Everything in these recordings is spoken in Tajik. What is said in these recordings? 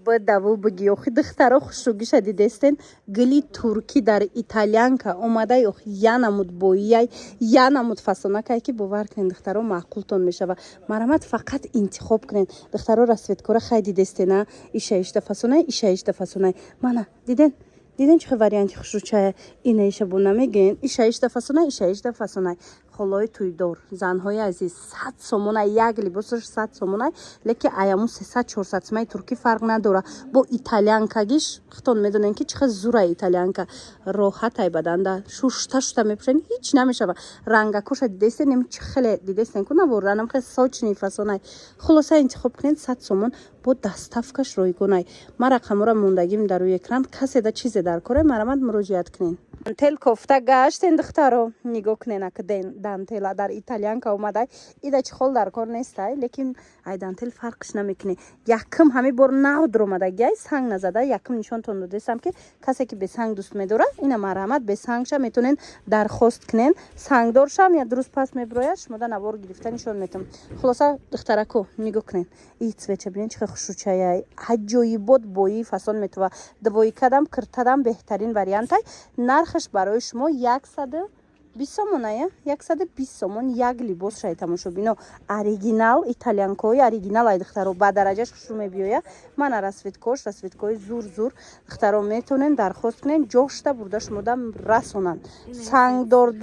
Бадаву бигӣ, охи, духтаро, хушругиша дидестен? Гили туркӣ дар итальянка омадай. Ох, я намуд боияй, я намуд фасонакай, ки бовар кунен, духтаро, маъқултон мешава. Марамат, фақат интихоб кунен, духтаро. Расцветкора хай дидестена, ишаишта фасонай, ишаишта фасонай. Мана диден, диден, чӣ варианти хушручая? Инаиша бо намегӯен, ишаишта фасонай, ишаишта фасонай. Холои тӯйдор, занҳои азиз, 100 сомонай як либосаш, 100 сомонай. Лекин аяму 300-400 сомаи туркӣ фарқ надора. Бо итальянкагиш худтон медонем, ки чӣ хел зурай итальянка, роҳатай баданда, шушта шушта мепӯшен, ҳеҷ намешава. Рангакоша дидестен, нем чӣ хеле дидестен ку, наворданам, хеле сочный фасонай. Хулоса, интихоб кунед, 100 сомон, бо доставкаш ройгонай. Ман рақамҳоро мондагим дар рӯи экран. Каседа чизе дар кора, марамат, муроҷиат кунед. Дантел кофта гаштен, духтаро, нигоҳ кунен, ака дантела дар итальянка омадай. Ида чӣ хол дар кор нестай, лекин ай дантел фарқш намекунӣ. Якм ҳами бор нав дуромадагиай, санг назада. Якм нишонтон додестам, ки касе ки бесанг дӯст медорад, ина марҳамат, бесангша метонен дархост кунен. Сангдоршам я дуруст пас мебирояд, шумода навор гирифта нишон метам. Хулоса, духтарако, нигоҳ кунен, и цвеча бинен, чӣ хел хушрӯчаяй, аҷоибот бои фасон метова. Двойкадам, киртадам беҳтарин вариантай. Нархаш барои шумо 120 сомоная, 120 сомон як либос шай, тамошобино. Оригинал, итальянкои оригинал ай, духтаро, ба дараҷаш хушрӯ мебиёя. Мана расцветкош, расцветкои зур зур. Духтаро, метонен дархост кунен, ҷошта бурда шумода расонанд. Сангдор,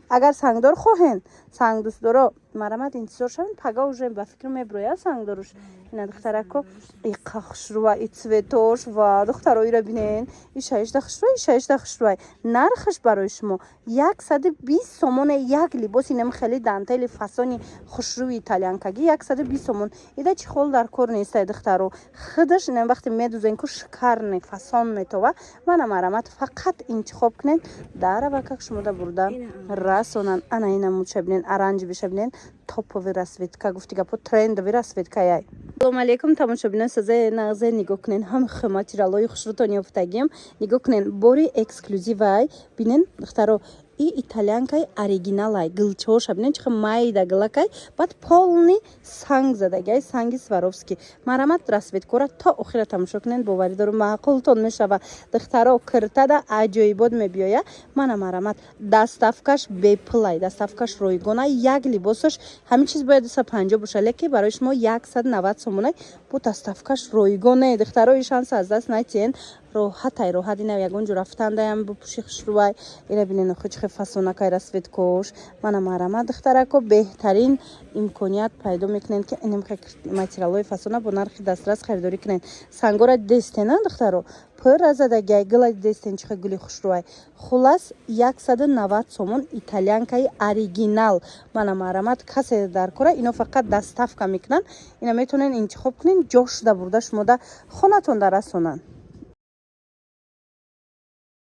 агар сангдор хоҳен, сангдӯстдоро, марамат, интизор шавед, пага уже ба фикр мебирояд сангдоруш. Ина, духтарако, иқа хушрӯва и цветош. Ва духтаро, ира бинен, ишаишда хушрӯ, ишаишда хушрӯвай. Нархаш барои шумо 120 сомоне як либоси нем хеле дантели фасони хушрӯи итальянкагӣ, 120 сомон. Ида чӣ хол дар кор нестай, духтаро, худаш инам вақте медузен ку, шикарный фасон метова. Мана, марамат, фақат интихоб кунен, даравакак шумода бурда расонанд. Ана ина муча бинен, оранжевиша бинен, топовый расцветка, гуфти гапо, трендовый расцветка яй. Салому алейкум, тамошобинон, сазе нағзе. Нигоҳ кунен, ҳам материалҳои хушрӯтон ёфтагим. Нигоҳ кунен, бори эксклюзивай бинен, духтаро, и итальянкаи оригиналай. Гилчаҳоша бинен, чӣ майда гилакай, баъд полный санг задагиай, санги Сваровски. Марамат, расцветкора то охира тамошо кунен, боварӣ дорум, маъқултон мешава. Духтаро, киртада аҷоибот мебиёя. Мана, марамат, доставкаш бепулай, доставкаш ройгона. Як либосаш ҳамин чиз бояд 250 боша, лекин барои шумо 190 сомонай, бо доставкаш ройгоне. Духтаро, и шанс аз даст натиҳен, роҳатай, роҳат. Ина ягон ҷо рафтандаям бупӯши, хушрӯвай. Ира бинен, охи, чӣ фасонакай расцветкош. Мана, марама, духтарако, беҳтарин имконият пайдо мекунед, ки инам материалҳои фасона бо нархи дастрас харидорӣ кунед. Сангора дестена, духтаро, пурра задагиай, гила дестен, чӣ гули хушрӯвай. Хулас, 190 сомон итальянкаи оригинал. Мана, марамат, касе дар кора, ино фақат доставка мекунанд. Ина метавонед интихоб кунед, ҷошуда бурда шумода хонатон да расонанд.